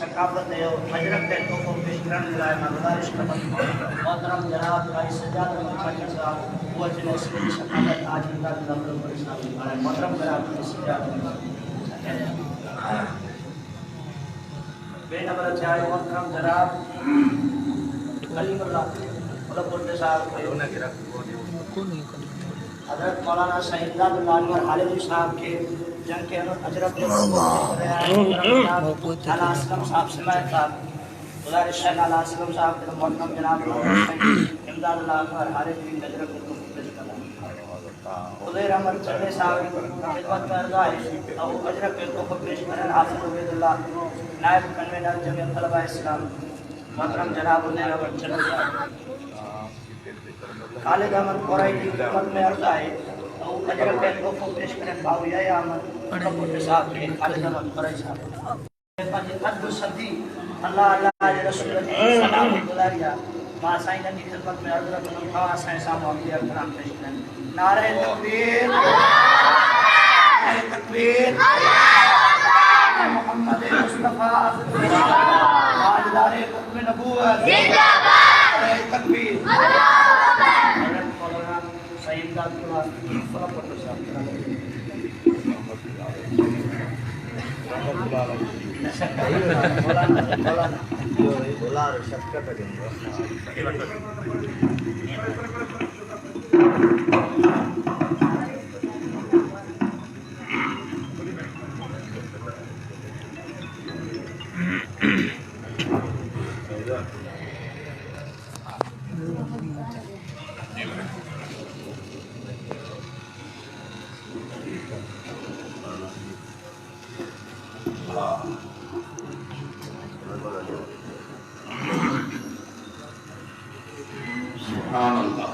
ثقافت جو اجرڪ تي تحفو پيش ڪرڻ جي لاء مان گذارش ڪندم محترم جناب قاري سجاد احمد چانڊيو صاحب هو اچن ۽ سنڌ جي ثقافت آج امداد الله بلوچ صاحب جي پاران محترم جناب قاري سجاد احمد چانڊيو ٻئي نمبر تي آهي محترم جناب ڪليم الله ملڪ صاحب کي حضرت مولانا سائين امداد الله انور هاليجي صاحب کي جن کي اجرڪ جو تحفو پيش ڪري رهيا آهن محترم جناب لالا اسلم صاحب سمايت صاحب گذارش آهي لالا اسلم صاحب کي ته محترم جناب مولانا سائين امداد الله انور هاليجي کي اجرڪ جو تحفو پيش ڪندا. عزير احمد چنڙي صاحب جي خدمت ۾ عرض آهي ته هو اجرڪ جو تحفو پيش ڪرن حافظ عبيدالله نائب ڪنوينر جمعيت طلبه اسلام محترم جناب عزير احمد چنڙي صاحب. خالد احمد ڪورائي جي خدمت ۾ عرض آهي ته هو اجرڪ ۽ تحفو پيش ڪرين ڀائو يحيٰ احمد ڪپوٽي صاحب کي خالد احمد ڪورائي صاحب. پنهنجي اڌ صدي الله الله جي رسول جي ثنا ۾ گذاري آ مان سائين جن جي خدمت ۾ عرض رکندم توهان اسان جي سامهون حمديه ڪلام پيش ڪرين نعره تڪبير نعره تڪبير محمد مصطفيٰ تاجدار ختم نبوت زنده باد نعره تڪبير حضرت مولانا سائين امداد الله فلپوٽو صاحب سبحان الله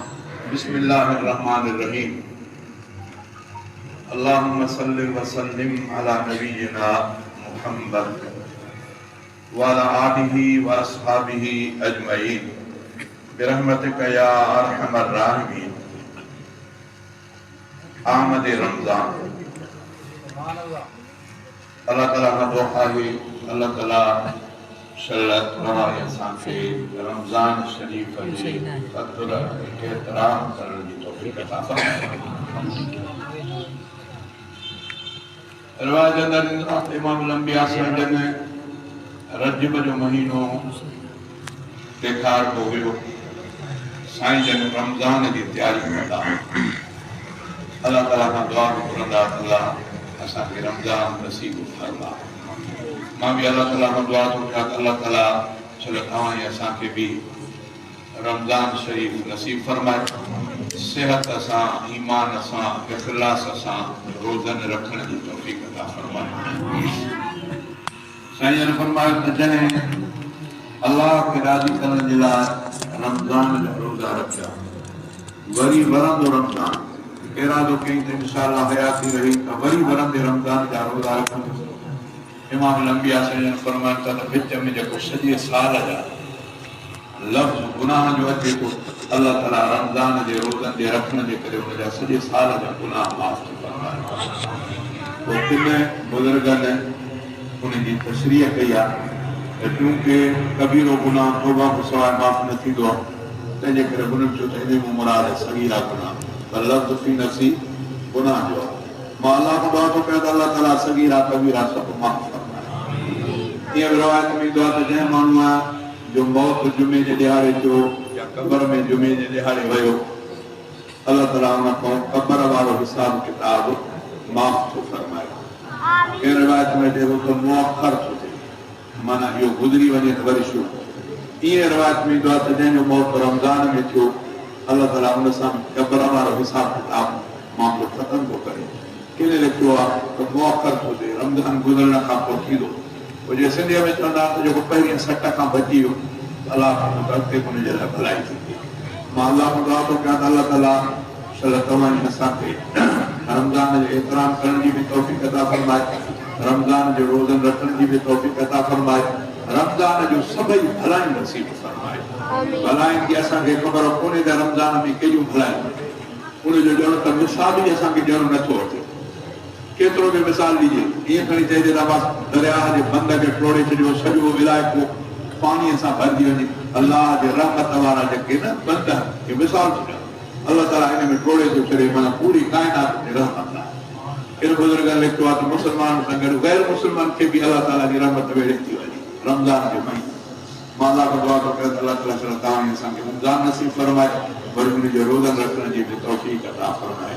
بسم الله الرحمن الرحيم اللهم صل وسلم على نبينا محمد وعلى آله واصحابه اجمعين برحمتك يا ارحم الراحمين آمد رمضان الله تعالي کان دعا آهي الله تعالي شل توهان ۽ اسان کي رمضان شريف جي قدر ۽ احترام ڪرڻ جي توفيق عطا فرمائي. روايت جي اندر ايندو آهي ته امام الانبياء سائين جن رجب جو مهينو ڏيکاربو هيو، سائين جن رمضان جي تياري ڪندا هئا. الله تعالي کان دعا به گهرندا ته الله اسان کي رمضان نصيب فرما. مان به الله تعالي کان دعا ٿو ڪيان ته الله تعالي شل توهان ۽ اسان کي به رمضان شريف نصيب فرمائي، صحت سان، ايمان سان، اخلاص سان روزن رکڻ جي توفيق عطا فرمائي. سائين جن فرمايو ته جنهن الله کي راضي ڪرڻ جي لاء رمضان جا روزا رکيا، وري ورندو رمضان، ارادو ڪيائين ته انشاء الله حياتي رهي ته وري ورندي رمضان جا روزا رکندس. امام الانبياء سائين جن فرمائن ٿا ته وچ ۾ جيڪو سڄي سال جا لفظ گناهه جو اچي ٿو، الله تعاليٰ رمضان جي روزن جي رکڻ جي ڪري ان جا سڄي سال جا گناهه معاف ٿو فرمائي. پوء ڪن بزرگن ان جي تشريح ڪئي آهي ته چونڪه ڪبيرو گناهه توبه کان سواء معاف نه ٿيندو آهي، تنهن جي ڪري هنن چيو ته انهي مان مراد صغيره گناهه پر لفظ في نفسه گناهه جو آهي. مان الله کان دعا ٿو ڪيان ته الله تعاليٰ صغيره ڪبيره سڀ معاف فرمائي. ائين به روايت ۾ ايندو آهي ته جنهن ماڻهوء جو موت جمعي جي ڏهاڙي ٿيو يا قبر ۾ جمعي جي ڏهاڙي ويو، الله تعاليٰ ان کان قبر وارو حساب ڪتاب معاف ٿو فرمائي. ڪنهن روايت ۾ اچي ٿو ته مؤخر ٿو ٿئي، معنيٰ اهو گذري وڃي ته وري شروع. ائين روايت ۾ ايندو آهي ته جنهن جو موت رمضان ۾ ٿيو، الله تعاليٰ ان سان به قبر وارو حساب ڪتاب معاملو ختم ٿو ڪري. ڪن لکيو آهي ته مؤخر ٿو ٿئي، رمضان گذرڻ کان پوء ٿيندو. پوء جيئن سنڌيء ۾ چوندا آهن ته جيڪو پهرين سٽ کان بچي ويو ته الله کان ته اڳتي به ان جي لاء ڀلائي ٿيندي. مان الله کان دعا ٿو ڪيان ته الله تعاليٰ شل توهان ۽ اسان کي رمضان جو احترام ڪرڻ جي به توفيق عطا فرمائي، رمضان جي روزن رکڻ جي به توفيق عطا فرمائي، رمضان جون سڀئي ڀلايون نصيب فرمائي. ڀلاين جي اسان کي خبر ڪونهي ته رمضان ۾ ڪيڏيون ڀلايون آهن. ان جو ڄڻ ته مثال ئي اسان کي ڏيڻ نٿو اچي. ڪيترو به مثال ڏجي، ائين کڻي چئجي ته بس درياهه جي بند کي ٽوڙي ڇڏيو، سڄو علائقو پاڻيء سان ڀرجي وڃي. الله جي رحمت وارا جيڪي نه بند کي مثال ٿو ڏيان، الله تعاليٰ ان ۾ ٽوڙي ٿو ڇڏي، معنيٰ پوري ڪائنات تي رحمت آهي. ڪن بزرگن لکيو آهي ته مسلمانن سان گڏ غير مسلمن کي به الله تعاليٰ جي رحمت ويڙهي ٿي وڃي رمضان جو مهينو. مان الله کان دعا ٿو ڪريان ته الله تعاليٰ شل توهان ۽ اسان کي رمضان نصيب فرمائي وري ان جي روزن رکڻ جي به توفيق عطا فرمائي.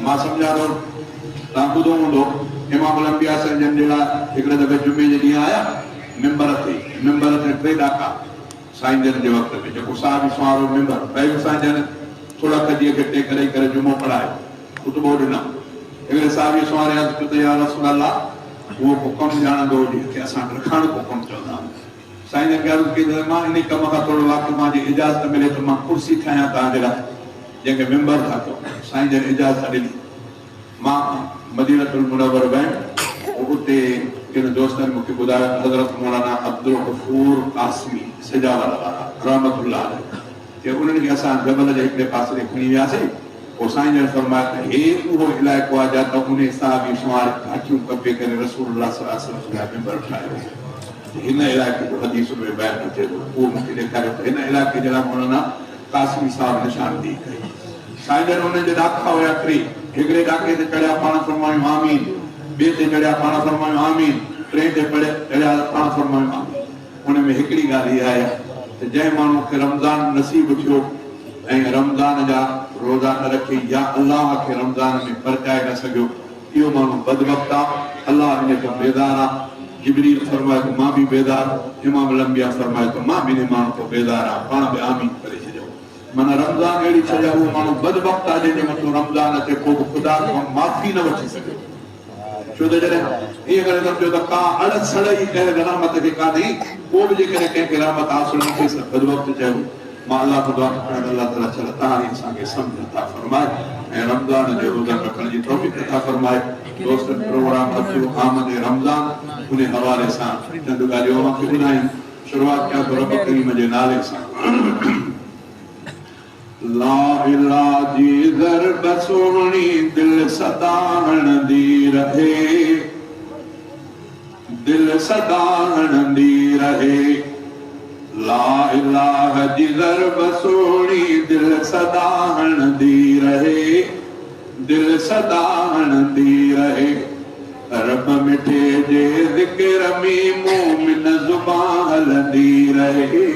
مان سمجهان ٿو توهان ٻڌو هوندو امام الانبياء سائين جن جي لاء هڪڙي دفعي جمعي جي ڏينهن آيا منبر تي منبر تي ٽي ڏاڪا سائين جن جي وقت ۾ جيڪو صحابي سنوارو منبر پهريون سائين جن ٿڙ کجيء کي ٽيڪ ڏئي ڪري جمعو پڙهايو خطبو ڏنائون هڪڙي صحابي سنواري عرض ڪيو ته يا رسول الله اهو ڪو ڪم ڄاڻندو هجي کي اسان ڊکاڻ ڪو ڪم چوندا آهيون. سائين جن کي عرض ڪئي ته مان انهي ڪم کان ٿورو واقف آهيان جي اجازت ملي ته مان ڪرسي ٺاهيان توهان جي لاء جنهن کي منبر ٿا چئو. سائين جن اجازت ڏني. مان مدينة المنور ويم پوء اتي ڪن دوستن مون کي ٻڌايو ته حضرت مولانا عبدالغفور قاسمي سجاول وارا رحمة الله عليه چي انهن کي اسان جبل جي هڪڙي پاسي تي کڻي وياسين پوء سائين جن فرمايو ته هي اهو علائقو آهي جاتان انهي صحابي سنواري ڪاٺيون ڪپي ڪري رسول الله صلي الله عليه وسلم جي لاء منبر ٺاهيو هو. هن علائقي جو حديث ۾ بيان اچي ٿو، اهو مون کي ڏيکاريو ته هن علائقي جي لاء مولانا قاسمي صاحب نشاندهي ڪئي. سائين جن انهن جي ڏاڪا هيا ٽي، هڪڙي ڏاڪي تي چڙهيا پاڻ فرمايون آمين، ٻئي تي چڙهيا پاڻ فرمايون آمين، ٽئين تي چڙهيا ته پاڻ فرمايون آمين. ان ۾ هڪڙي ڳالهه اها آهي ته جنهن ماڻهو کي رمضان نصيب ٿيو ۽ رمضان جا روزا نه رکي يا الله کي رمضان ۾ پرچائي نه سگهيو، اهو ماڻهو بدبخت آ، الله ان کان بيزار آ. جبريل فرمايو ته مان به بيزار، امام الانبياء فرمايو ته مان به انهي ماڻهو کان بيزار آهيان، پاڻ به آمين ڪري ڇڏيائون. معنيٰ رمضان اهڙي شيء آ، اهو ماڻهو بدبخت آ جنهن جي مٿون رمضان اچي پوء به خدا کان معافي نه وٺي سگهي. ڇو ته جڏهن ائين ڪري سمجهو ته ڪا اڙ سڙ ئي ڪنهن به رحمت کي ڪانهي، پوء به جيڪڏهن ڪنهن کي رحمت حاصل نه ٿئي ته بدبخت چئبو. مان الله کان دعا ٿو ڪريان ته الله تعالي شل توهان ۽ اسان کي سمجهه عطا فرمائي ۽ رمضان جي روزن رکڻ جي توفيق عطا فرمائي. دوستن پروگرام رکيو آمد رمضان انهي حوالي سان چند ڳالهيون اوهان کي ٻڌايون. شروعات ڪيان ٿو رب ڪريم جي نالي سان. لا اله جي ضرب سهڻي دل سدا هڻندي رهي دل سدا هڻندي رهي. لا اله جي ضرب سهڻي دل سدا هڻندي رهي دل سدا هڻندي رهي. رب مٺي جي ذڪر ۾ مومن زبان هلندي رهي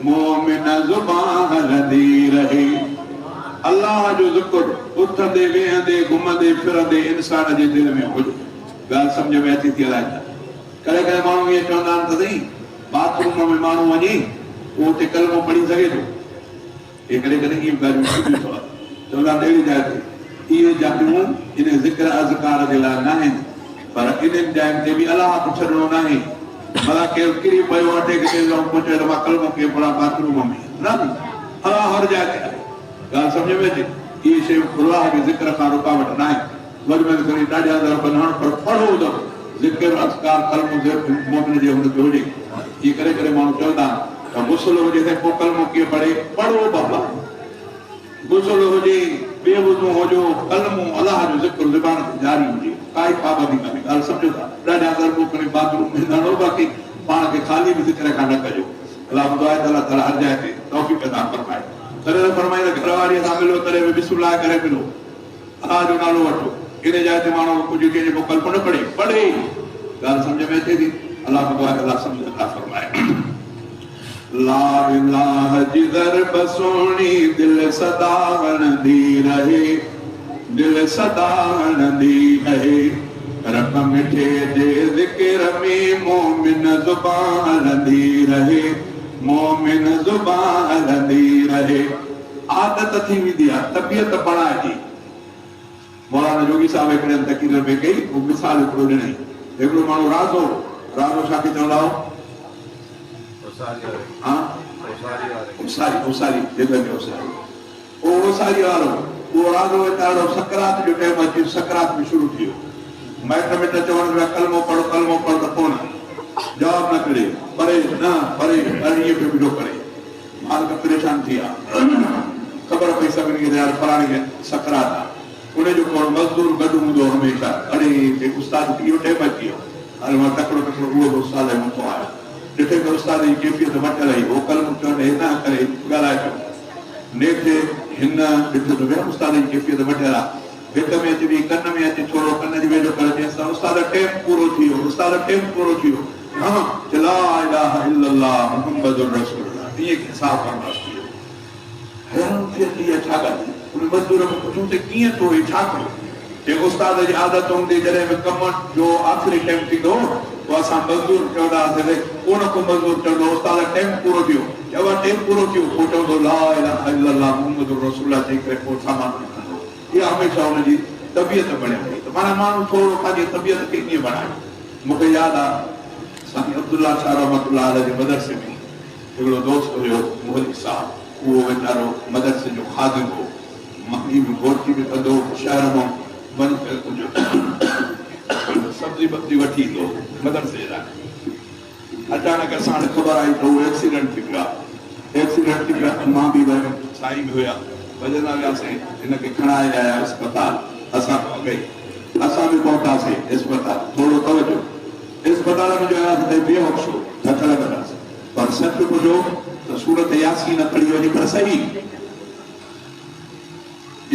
مومن زبان هلندي رهي. الله جو ذڪر اٿندي ويهندي گهمندي ڦرندي انسان جي دل ۾ هجي. ڳالهه سمجهه ۾ اچي ٿي الائي نه. ڪڏهن ڪڏهن ماڻهو ائين چوندا آهن ته سائين باٿ روم ۾ ماڻهو وڃي اهو اتي ڪلمو پڙهي سگهي ٿو؟ اهي ڪڏهن ڪڏهن ائين به ڳالهيون ٿينديون اٿو. چوندا آهن ته اهڙي جاء تي اهي جايون ان ذڪر اذڪار جي لاء ناهن پر انهن جاين تي به الله کي ڇڏڻو ناهي. ڀلا ڪير ڪري پيو اٽي ڪٿي ويو پوء چئي ته مان ڪلمو ڪيئن پڙهان باٿ روم ۾؟ نه الله هر جاء تي آهي. ڳالهه سمجهه ۾ اچي؟ اهي شيون الله جي ذڪر کان رڪاوٽ ناهن. وڌ ۾ وڌ کڻي ڏاڍيان ضرب نه هڻ پر پڙهو ضرور. ذڪر، اذڪار، ڪلمو مومن جي هن تي هجي. ائين ڪڏهن ڪڏهن ماڻهو چوندا آهن ته غسل هجي سائين پوء ڪلمو ڪيئن پڙهي؟ پڙهو بابا. غسل هجي، بي وضو هجو، ڪلمو، الله جو ذڪر زبان تي جاري هجي. ڪائي پابندي ڪانهي. ڳالهه سمجهو ٿا. ڏاڍيان ضربون کڻي باٿ روم ۾ نه هڻو باقي پاڻ کي خالي به ذڪر کان نه ڪجو. الله ٻڌو آهي ته الله تعالي هر جاء تي توفيق عطا فرمائي. تڏهن ته فرمائي ته گهر واريء سان ملو تڏهن به بسم الله ڪري ملو. الله جو نالو وٺو. ان جاء تي ماڻهو ڪجهه چئي جيڪو ڪلمو نه پڙهي، پڙهي. ڳالهه سمجهه ۾ اچي ٿي؟ الله کان دعا آهي ته الله سمجهه عطا فرمائي. لا اله جي ضرب سهڻي دل سدا هڻندي رهي دل سدا هڻندي رهي رب مٺي جي ذڪر ۾ مومن زبان هلندي رهي مومن زبان هلندي رهي. عادت ٿي ويندي آهي، طبيعت بڻائجي. مولانا جوڳي صاحب هڪڙي هنڌ تقرير پئي ڪئي، پوء مثال هڪڙو ڏنائين ته هڪڙو ماڻهو رازو، رازو ڇا کي چوندا هئو؟ ها؟ اوساري، اوساري، جڳهه کي اوساري. اهو اوساري وارو، اهو رازو ويچارو سڪرات جو ٽيم اچي ويو، سڪرات به شروع ٿي ويو. مائٽ مٽ چوڻ لڳا ڪلمو پڙهه، ڪلمو پڙهه ته ڪونه. جواب نه ڪري، پري، نه، پري، پري ائين پيو ٻڍو ڪري. مالڪ پريشان ٿي ويا. خبر پئي سڀني کي ته يار فلاڻي کي سڪرات آ. ان جو ڪو مزدور گڏ هوندو هو هميشه. اڙي چي استاد کي اهو ٽيم اچي ويو. هل مان تڪڙو تڪڙو اهو به استاد جي مٿو آيو. ڏٺم ته استاد جي ڪيفيت مٽيل هئي. هو ڪلمو چوڻ هي نه ڪري ڳالهائي پيو. نيٺ هن ڏٺو ته ڀيڻ استاد جي ڪيفيت مٽيل آ. ڀت ۾ اچي بيهي ڪن ۾ اچي ٿورو ڪن جي ويجهو ڪري چيس ته استاد ٽيم پورو ٿي ويو استاد ٽيم پورو ٿي ويو. ها چي لا اله الا الله محمد رسول الله ائين ڪنهن صاحب فرماش ٿي ويو. حيران ٿي اچي اها ڇا ڳالهه ٿي؟ ان مزدور کان پڇيو ته ڪيئن تو هي ڇا ڪيو؟ چي استاد جي عادت هوندي جڏهن به ڪم جو آخري ٽيم ٿيندو هو پوء اسان مزدور چوندا هئاسين ته ڪو نه ڪو مزدور چوندو هو استاد ٽيم پورو ٿي ويو. چي ابا ٽيم پورو ٿي ويو پوء چوندو هو لا اله الا الله محمد رسول الله چئي ڪري پوء سامان کڻندو هو. اها هميشه هن جي طبيعت بڻيل هئي ته معنيٰ ماڻهو ٿورو پنهنجي طبيعت کي ائين بڻائي. مون کي ياد آ سائين عبدالله شاهه رحمة الله عليه جي مدرسي ۾ هڪڙو دوست هيو مولوي صاحب اهو ويچارو مدرسي جو خادم هو ماني به بورچي به ڪندو هو شهر مان وڃي ڪري ڪجهه سبزي ببزي وٺي ايندو هو مدرسي جي لاء اچانڪ اسان کي خبر آئي ته اهو ايڪسيڊنٽ ٿي پيو آهي ايڪسيڊنٽ ٿي پيو آهي ته مان به ويم سائين به هيا ڀڄندا وياسين هن کي کڻائي آيا اسپتال اسان کان اڳ ئي اسان به پهتاسين اسپتال ٿورو توجه اسپتال ۾ جو آياسين ته بيهوش هو ڌڪ لڳل هئس پر سچ پڇو ته سورت ياسين نه پڙهي وڃي پر صحيح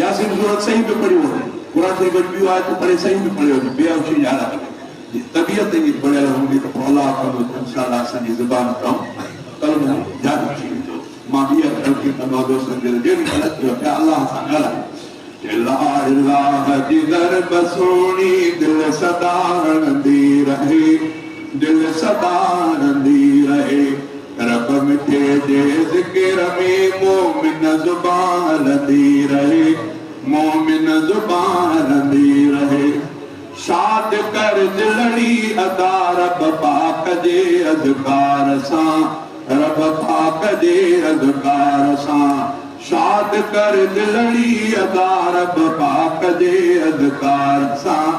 ياسين سورت صحيح به پڙهيو وڃي قرآن شريف جون ٻيون آيتون پڙهي صحيح به پڙهيو وڃي بيهوشي جي حالت ۾ جي طبيعت ائين بڻيل هوندي ته پوء الله ڪندو ته انشاء الله اسان جي زبان تان ڪلمو جاري ٿي ويندو مان ٻيهر تلقين ڪندو آهيان دوستن کي ته جهڙي غلط ٿيو پيا الله سان ڳالهايو چي لا اله جي ضرب سهڻي دل سدا هڻندي رهي دل سدا هڻندي رهي رب مٺي جي ذڪر ۾ مومن زبان هلندي رهي مومن زبان هلندي رهي شاد ڪر دلڙي ادا رب پاڪ جي اذڪار سان رب پاڪ جي اذڪار سان شاد ڪر دلڙي ادا رب پاڪ جي اذڪار سان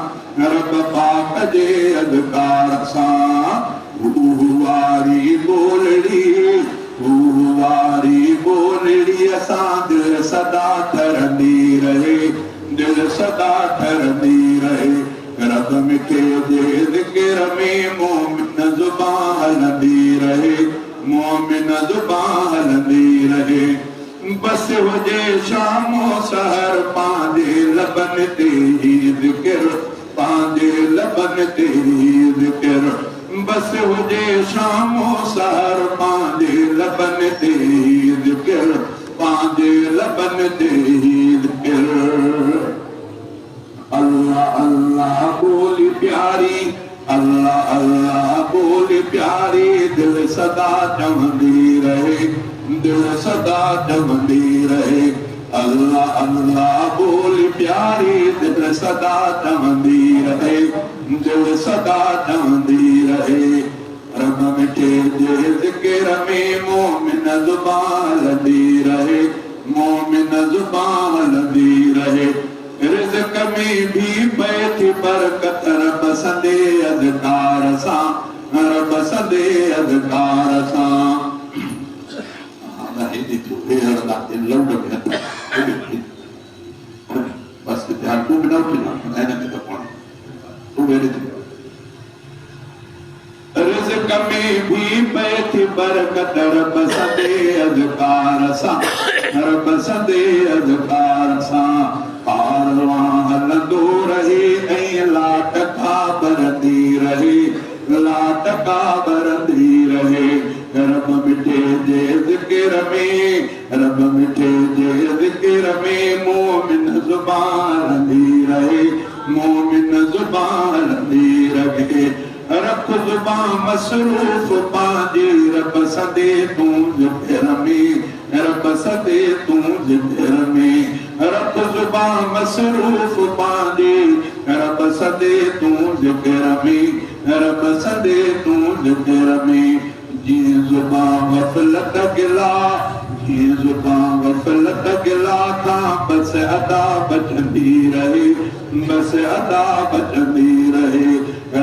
رب پاڪ جي اذڪار سان هو هو واري ٻولڙي هو هو واري ٻولڙي سان دل سدا ٺرندي رهي دل سدا ٺرندي رهي رب مٺي جي ذڪر ۾ مومن زبان هلندي رهي مومن زبان هلندي رهي بس هجي شام و سحر پنهنجي لبن تي هي ذڪر پنهنجي لبن تي هي ذڪر بس هجي شام و سحر پنهنجي لبن تي هي ذڪر پنهنجي لبن تي هي ذڪر الله الله ٻولي پياري الله الله ٻولي پياري دل سدا چوندي رهي دل سدا چوندي رهي الله الله ٻولي پياري دل سدا چوندي رهي دل سدا چوندي رهي رب مٺي جي ذڪر ۾ مومن زبان هلندي رهي مومن زبان هلندي رهي رزق ۾ ڀي پئي ٿي برڪت رب سندي اذڪار سان رب سندي اذڪار سان. ادا هيڏي ٿيو هي هڻندا هي لنڊ ۾ هٿ هيڏي ٿي بس هتي هاڻ تون به نه اٿجان هن کي ته پاڻ تون به هيڏي ٿي. رزق ۾ ڀي پئي ٿي برڪت رب سندي اذڪار سان رب سندي اذڪار سان ڪاروان هلندو رهي ۽ لاٽ ڪا ٻرندي رهي لاٽ ڪا ٻرندي رهي رب مٺي جي ذڪر ۾ رب مٺي جي ذڪر ۾ مومن زبان هلندي رهي مومن زبان هلندي رهي رک زبان مصروف پنهنجي رب سندي تون ذڪر ۾ رب سندي تون ذڪر ۾ رک زبان مصروف پنهنجي رب سندي تون ذڪر ۾ رب سندي تون ذڪر ۾ جيئن زبان غفلت گلا جيئن زبان غفلت گلا کان بس ادا بچندي رهي بس ادا بچندي رهي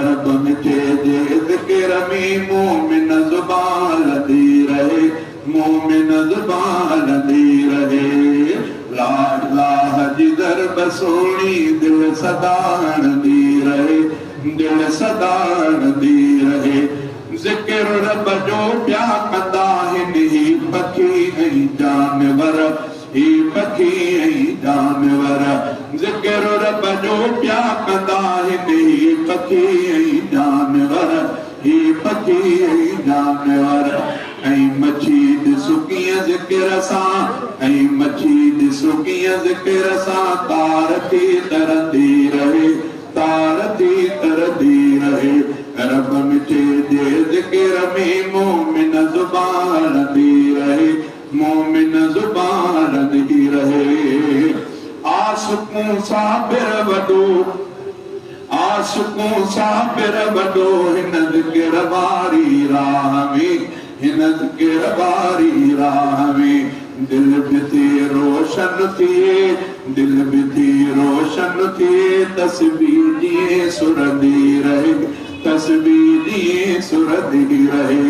رب مٺي جي ذڪر ۾ مومن زبان هلندي رهي مومن زبان هلندي رهي لا اله. جي ضرب سهڻي دل سدا هڻندي رهي، دل سدا هڻندي رهي. ذڪر رب جو پيا ڪندا آهن هي پکي ۽ جانور، هي پکي ۽ جانور. ذڪر رب جو پيا ڪندا آهن هي پکي ۽ جانور، هي پکي ۽ جانور. ۽ مڇي ڏس ڪيئن ذڪر سان، ۽ مڇي ڏس ڪيئن ذڪر سان تار ٿي ترندي رهي، تار ٿي ترندي رهي. رب مٺي جي ذڪر ۾ مومن زبان هلندي رهي، مومن زبان هلندي رهي. آسڪون صابر وڏو، عاشقون صابر وڏو هن ذڪر واري راهه ۾، هن ذڪر واري راهه ۾. دل به ٿي روشن ٿئي، دل به ٿي روشن ٿئي، تسبيح جيئن سرندي رهي، تسبيح جيئن سرندي رهي.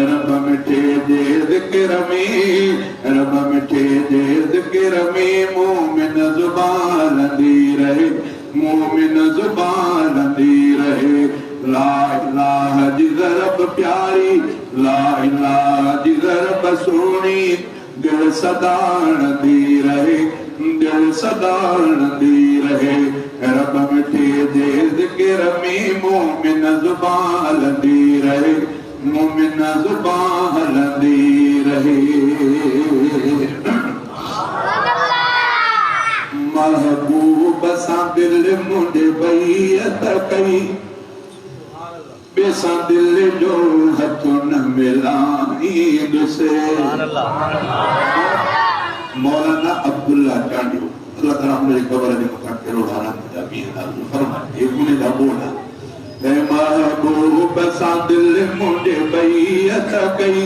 رب مٺي جي ذڪر ۾، رب مٺي جي ذڪر ۾ مومن زبان هلندي رهي، مومن زبان هلندي رهي. لا اله جي ضرب پياري، لا اله جي ضرب سهڻي، دل سدا هڻندي رهي، دل سدا هڻندي رهي. رب مٺي جي ذڪر ۾ مومن زبان هلندي رهي، مومن زبان هلندي رهي. محبوب سان دل منهنجي بيعت ڪئي، ٻئي سان دل جو هٿ نه ملائيندس. مولانا عبدالله چانڊيو الله تعالي هن جي قبر جي مٿان ڪروڙها رحمت جا مينهن نازل فرمائي. هي ان جا ٻول آهن. اي محبوب سان دل منهنجي بيعت ڪئي،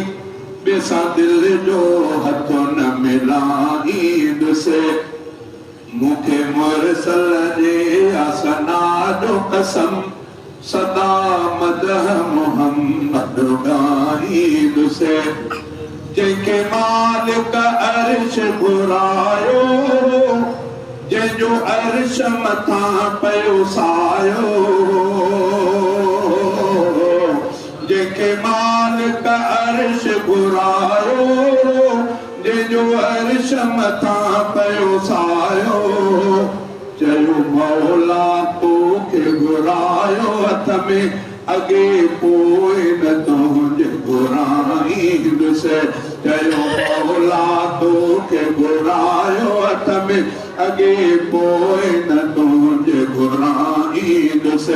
ٻئي سان دل جو هٿ نه ملائيندس. مون کي مرسل جي آسنا جو قسم، سدا مدح محمد ڳائيندس. جنهن کي مالڪ عرش گهرايو، جنهن جو عرش مٿان پيو سايو. جنهن کي مالڪ عرش گهرايو، جنهن جو عرش مٿان پيو سايو. چيو مولا توکي گهرايو هٿ ۾، اڳي پوء نه تنهنجي گهرائيندس. چيو مولا توکي گهرايو هٿ ۾، اڳي پوء نه تنهنجي گهرائيندس.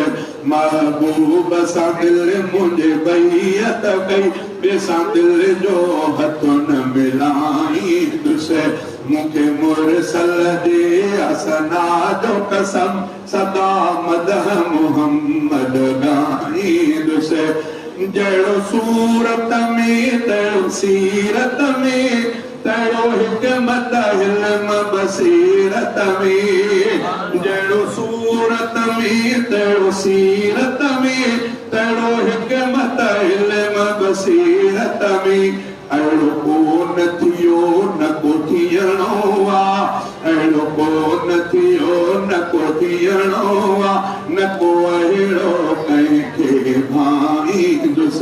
محبوب سان دل منهنجي بيعت ڪئي، ٻئي سان دل جو هٿ نه ملائيندس. مون کي مرسل جي اسنا جو قسم، سدا مدح محمد ڳائيندس. جهڙو صورت ۾ تهڙو سيرت ۾، تهڙو حڪمت علم بصيرت ۾. جهڙو صورت ۾ تهڙو سيرت ۾، تهڙو حڪمت علم بصيرت ۾. اهڙو ڪو نه ٿيو نه ڪو ٿيڻو آ، اهڙو ڪو نه ٿيو نه ڪو ٿيڻو آ، نه ڪو اهڙو ڪنهن کي ڀائيندس.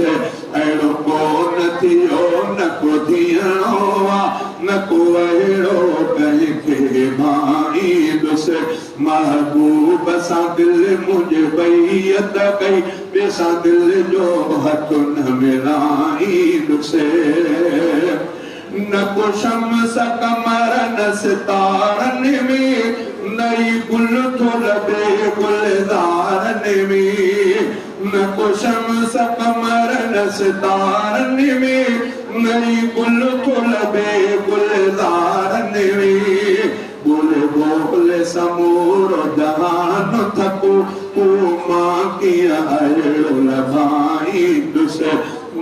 اهڙو ڪو نه ٿيو نه ڪو ٿيڻو آ، نه ڪو اهڙو ڪنهن کي ڀائيندس. محبوب سان دل منهنجي بيعت ڪئي، ٻئي سان دل جو هٿ نه ملائيندس. نه ڪو شمس قمر نه ستارن ۾، نه ئي گل ٿو لڀي گلزارن ۾. نه ڪو شمس قمر نه ستارن ۾، نه ئي گل ٿو لڀي گلزارن ۾. ٻولي ٻولي سمورو جهان ٿڪو، پو مان ڪيئن اهڙو لڀائيندس.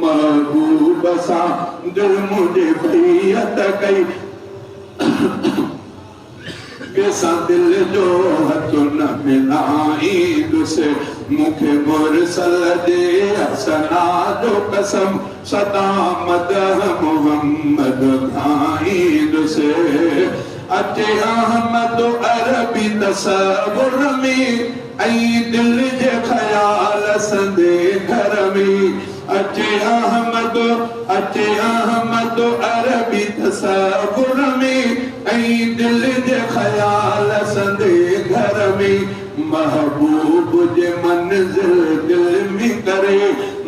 محبوب سان دل منهنجي بيعت ڪئي، ٻئي سان دل جو هٿ نه ملائيندس. مون کي مرسل جي حسنا جو قسم، سدا مدح محمد ڳائيندس. اچي احمد عربي تصور ۾، ۽ دل جي خيال سندي گهر ۾. اچي احمد، اچي احمد عربي تصور ۾، ۽ دل جي خيال سندي گهر ۾. محبوب جي منزل دل ۾ ڪري،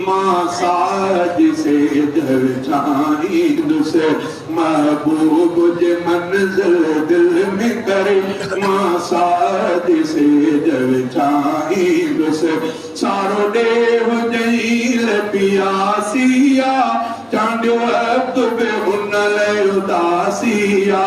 مان ساهه جي سيج وڇائيندس. محبوب جي منزل دل ۾ ڪري، مان ساهه جي سيج وڇائيندس. سارو ڏيهه جئيل پياسي آ، چانڊيو عبد به ان لئه اداسي آ.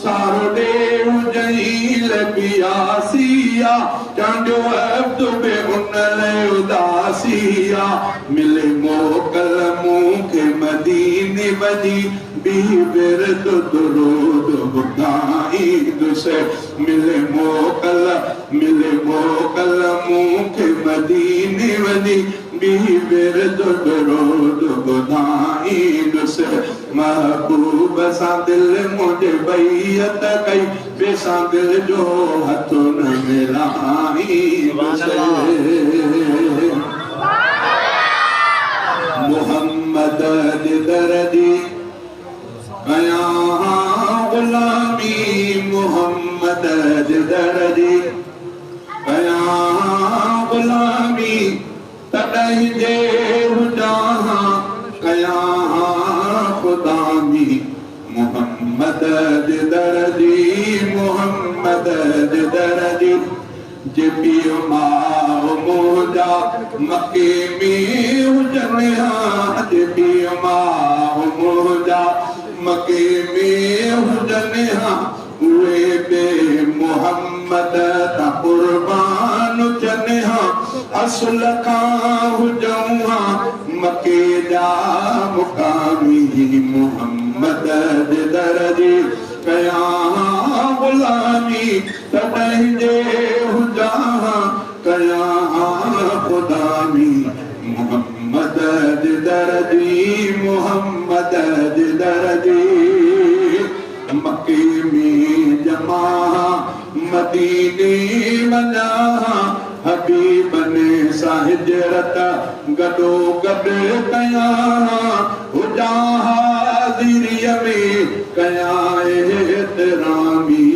سارو ڏيهه جئيل پياسي آ، چانڊيو عبد به ان لئه اداسي آ. ملي موڪل مون کي مديني وڃي، بيهي ورد درود ٻڌائيندس. ملي موڪل، ملي موڪل مون کي مديني وڃي، بيهي ورد درود ٻڌائيندس. محبوب سان دل منهنجي بيعت ڪئي، ٻئي سان دل جو هٿ نه ملائيندس. محمد جي در جي ڪيان غلامي، محمد جي در جي ڪيان غلامي، تڏهن جي هجان ڪيان خدامي. محمد جي در جي، محمد جي در جي. جي پيء ماء منهنجا مڪي ۾ هجن ها، جي پيء ماء منهنجا مڪي ۾ هجن ها، اهي به محمد تان قربان ٿين ها. اصل کان هجون ها مڪي جا مقامي، محمد جي در جي ڪيان غلامي، تڏهن جي هجان ڪيان خدامي. محمد جي در جي، محمد جي در جي. مڪي ۾ ڄمان مديني وڃان، حبيبن سان هجرت گڏو گڏ ڪيان، هجان حاضريء ۾ ڪيان احترامي.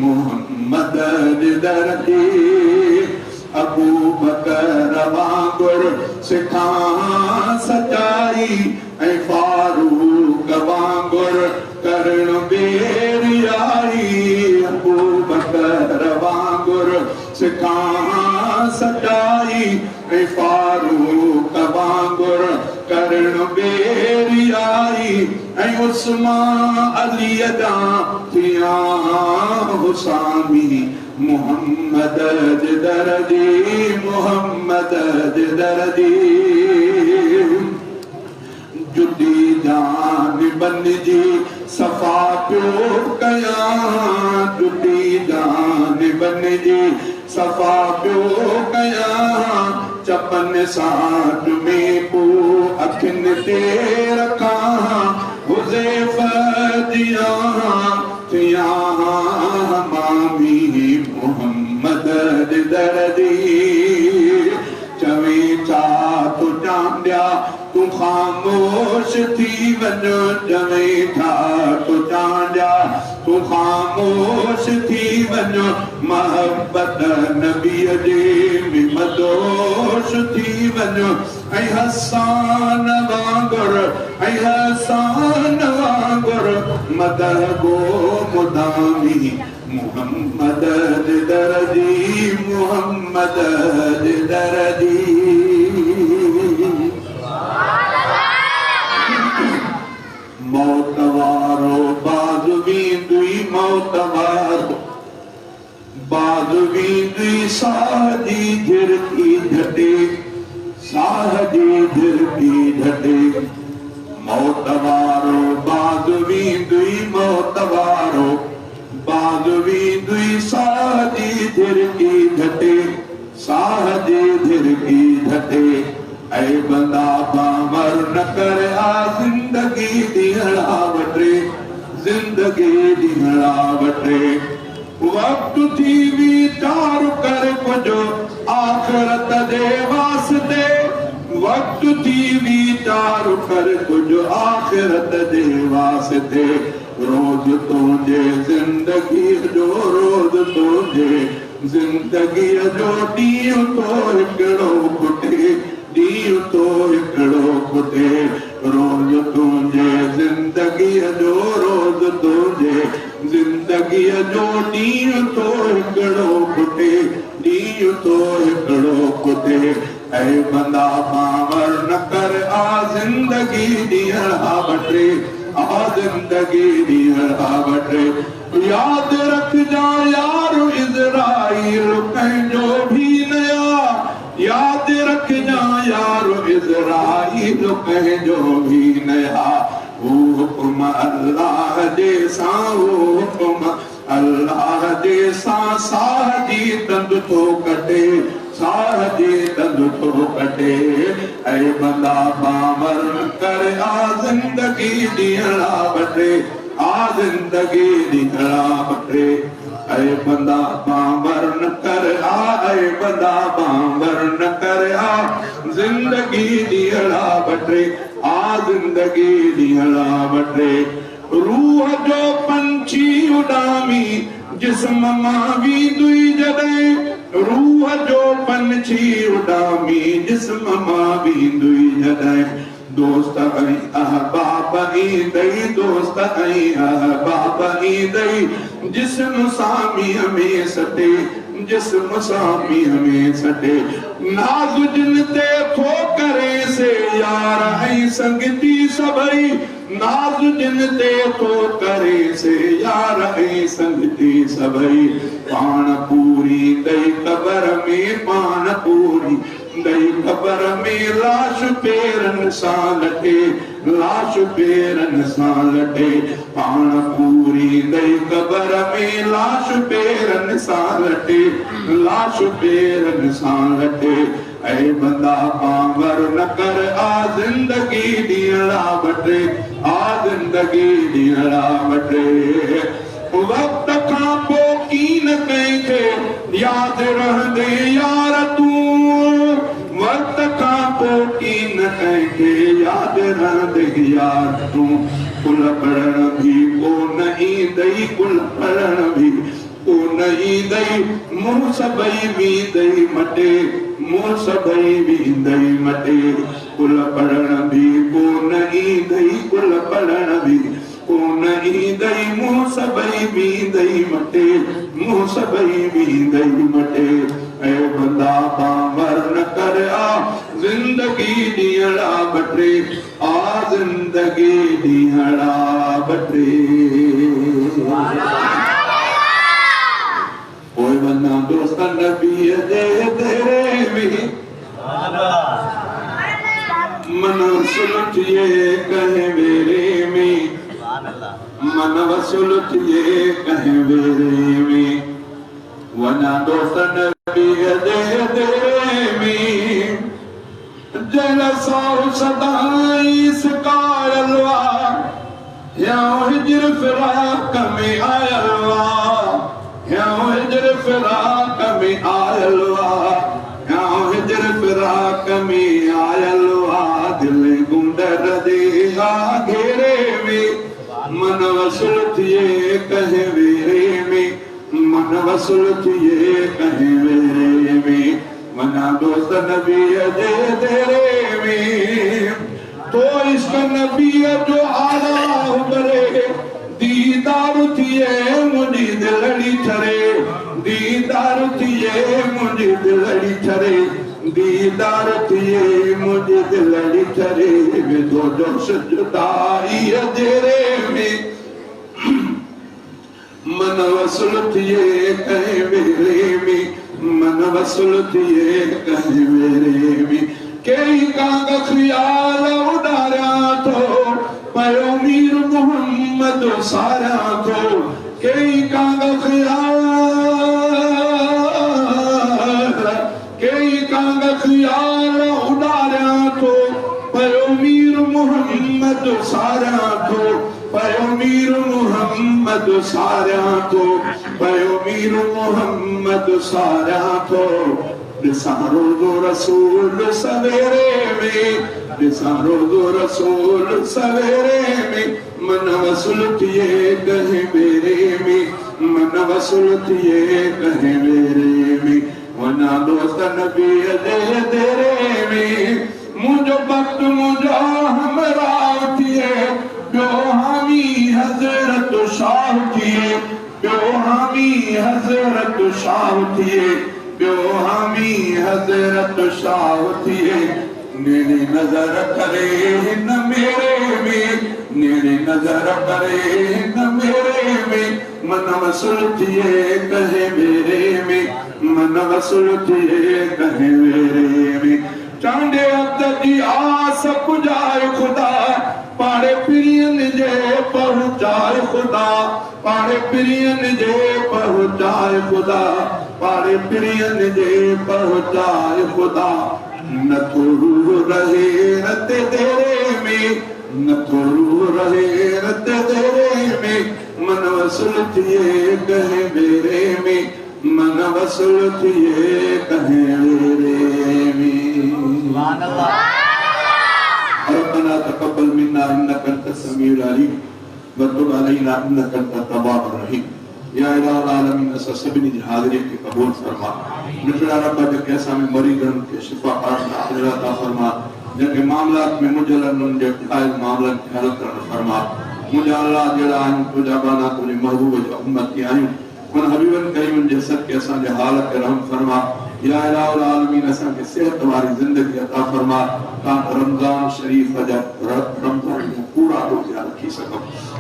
محمد جي در جي. ابوبڪر وانگر سکان سچائي، ۽ فاروق وانگر ڪرڻ بيريائي. ابوبڪر وانگر سکان سچائي، ۽ فاروق وانگر ڪرڻ بيريائي، ۽ عثمان عليء جان ٿيان حسامي. محمد جي در جي، محمد جي در جي. جدي جان بنجي صفا پيو ڪيان، جدي جان بنجي صفا پيو ڪيان، چپن سان چمي پو اکين تي رکان، حذيفه جيان ٿيان حمامي. محمد جي در جي. چوين ڇا ٿو چانڊيا تون خاموش ٿي وڃ، چوين ڇا ٿو چانڊيا تون خاموش ٿي وڃ، محبت نبيء جي ۾ مدهوش ٿي وڃ. ۽ حسان وانگر، ۽ حسان وانگر مدح گو مدامي. محمد جي در جي، محمد جي در جي. موت وارو باز ويندوئي، موت وارو باز ويندوئي، ساهه جي جهرڪي جهٽي، ساهه جي جهرڪي جهٽي. موت وارو باز ويندوئي، موت وارو باز ويندوئي، ساهه جي جهرڪي جهٽي، ساهه جي جهرڪي جهٽي. اي بندا بانور نه ڪر، آ زندگي ڏينهڙا وٽي، زندگي ڏينهڙا ٻه ٽي. وقت ٿي ويچار ڪر ڪجهه آخرت جي واسطي وقت ٿي ويچار ڪر ڪجهه آخرت جي واسطي روز تنهنجي زندگيء جو روز تنهنجي زندگيء جو ڏينهن ٿو هڪڙو کٽي ڏينهن ٿو هڪڙو کٽي روز تنهنجي زندگيء جو روز تنهنجي زندگيء جو ڏينهن ٿو هڪڙو کٽي ڏينهن ٿو هڪڙو کٽي اي بندا باور نه ڪر آ زندگي ڏينهڙا ٻه ٽي آ زندگي ڏينهڙا ٻه ٽي ياد رکجان يار عزرائيل ڪنهن جو ڀي نه آ ياد رکجان يار عزرائيل ڪنهن جو ڀي نه آ هو حڪم الله جي سان هو حڪم الله جي سان ساهه جي تند ٿو ڪٽي ساهه جي تند ٿو ڪٽي اي بندا باور نه ڪر آ زندگي ڏينهڙا ٻه ٽي آ زندگي ڏينهڙا ٻه ٽي اي بندا باور نه ڪر آ اي بندا باور نه ڪر آ زندگي ڏينهڙا ٻه ٽي آ زندگي ڏينهڙا ٻه ٽي روح جو پنڇي اڏامي جسم مان ويندوئي جڏهن روح جو پنڇي اڏامي جسم مان ويندوئي جڏهن دوست ۽ احباب ايندئي دوست ۽ احباب ايندئي جسم ساميء ۾ سٽي جسم ساميء ۾ سٽي ناز جن تي ٿو ڪرين سي يار ۽ سنگتي سڀئي ناز جن تي ٿو ڪرين سي يار ۽ سنگتي سڀئي پاڻ پوريندئي قبر ۾ پاڻ پوريندئي قبر ۾ لاش پيرن سان لٽي لاش پيرن سان لٽي پاڻ پوريندئي قبر ۾ لاش پيرن سان لٽي لاش پيرن سان لٽي اي بندا پانور نه ڪر آ زندگي ڏينهڙا ٻه ٽي آ زندگي ڏينهڙا ٻه ٽي وقت کان پو ڪين ڪنهن کي ياد رهندين يار تون وقت کان پو ڪين ڪنهن کي ياد رهندين يار تون ڪل پڙهڻ ڀي ڪو نه ايندئي ڪل پڙهڻ ڀي ڪو نه ايندئي منهن سڀئي ويندئي مٽي منهن سڀئي ويندئي مٽي ڪل پڙهڻ ڀي ڪو نه ايندئي ڪل پڙهڻ ڀي ڪو نه ايندئي منهن سڀئي ويندئي مٽي منهن سڀئي ويندئي مٽي اي بندا بانور نه ڪر آ زندگي ڏينهڙا ٻه ٽي آ زندگي ڏينهڙا ٻه ٽي. پوء وڃان دوست نبيء جي ديري ۾. من وصل ٿئي ڪنهن ويري ۾. من وصل ٿئي ڪنهن ويري ۾. وڃان دوست نبيء جي ديري ۾. جنهن ساهه سدائين سڪايل آ، هيانء هجر فراق ۾ آيل آ، هيانء هجر فراق ۾ آيل آ، هيانء هجر فراق ۾ آيل آ، دل گونڊر جي آ گهيري ۾، من وصل ٿئي ڪنهن ويري ۾، من وصل ٿئي ڪنهن ويري ۾. وڃان دوست نبيء جي ديري ۾، ٿو عشق نبيء جو آلاهه ٻري، ديدار ٿئي منهنجي دلڙي ٺري، ديدار ٿئي منهنجي دلڙي ٺري، ديدار ٿئي منهنجي دلڙي ٺري، وڌو جوش جدائيء جيري ۾. من وصل ٿئي ڪنهن ويري ۾، من وصل ٿئي ڪنهن ويري ۾. ڪيئي ڪانگ خيال اڏاريان ٿو، پيو مير محمد ساريان ٿو. ڪيئي ڪانگ خيال، ڪيئي ڪانگ خيال اڏاريان ٿو، پيو مير محمد सारियां थो, पयो मीर मोहम्मद सारियां थो, पयो मीर मोहम्मद सारियां थो। ॾिसां रोज़ो रसूल सवेरे में, ॾिसां रोज़ो रसूल सवेरे में, मन वसुल थिए कंहिं बेरे में, मन वसुल थिए कंहिं बेरे में। वञा दोस्त नबीअ जे देरे में, मुंहिंजो वक़्तु मुंहिंजो हमराह थिए, ॿियो हामी हज़रत शाह थिए, ॿियो हामी हज़रत शाह थिए, ॿियो हामी हज़रत शाह थिए। नेड़े नज़र करे हिन मेरे में, नेड़े नज़र करे हिन मेरे में, मन वसुल थिए कंहिं बेरे में, मन वसुल थिए कंहिं बेरे में। चांडे अब्द जी आस पुॼाए ख़ुदा, पाणे पिरियनि जे पहुचाए ख़ुदा, पाणे पिरियनि जे पहुचाए ख़ुदा, पाणे पिरियनि जे पहुचाए ख़ुदा। नथो रूह रहे रत देरे में, नथो रूह रहे रत देरे में, मन वसुल थिए कंहिं बेरे में, मन वसुल थिए कंहिं बेरे में। सुभान अल्लाह। रब्बना तक़ब्बल मिन्ना इन्नका अंत समीउल अलीम व तुब अलैना इन्नका अंत तव्वाबुर रहीम। या इलाहुल आलमीन, असां सभिनी जी हाज़िरी खे क़बूल फरमा। मिठड़ा रब, जेके असां में मरीज़नि खे शिफ़ा अता फरमा, जेके मामलात में मुंझियल आहिनि उन्हनि जे आयल मामलनि खे हल करण फरमा। मुंहिंजा अल्लाह, जहिड़ा आहियूं तुंहिंजा बाना, तुंहिंजे महबूब जा उम्मती आहियूं, उन हबीबनि करीमनि जे सदक़े असांजे हाल ते रहम फरमा। या इलाहुल आलमीन, असांखे सिहत वारी ज़िंदगी अता फरमा, तां रमज़ान शरीफ़ जा रमज़ान जा पूरा रोज़ा रखी सघूं।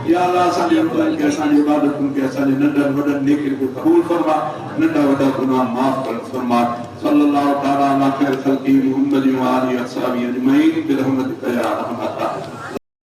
या अल्लाह, असांजे रोज़नि खे, असांजी इबादतुनि खे, असांजे नंढनि वॾनि नेकियुनि खे क़बूल फरमा, नंढा वॾा गुनाह माफ़ करण फरमा। सल्लल्लाहु तआला अला खैर खल्क़ी मुहम्मद व आलिहि व असहाबिहि अजमईन बिरहमतिक या अरहमर राहिमीन।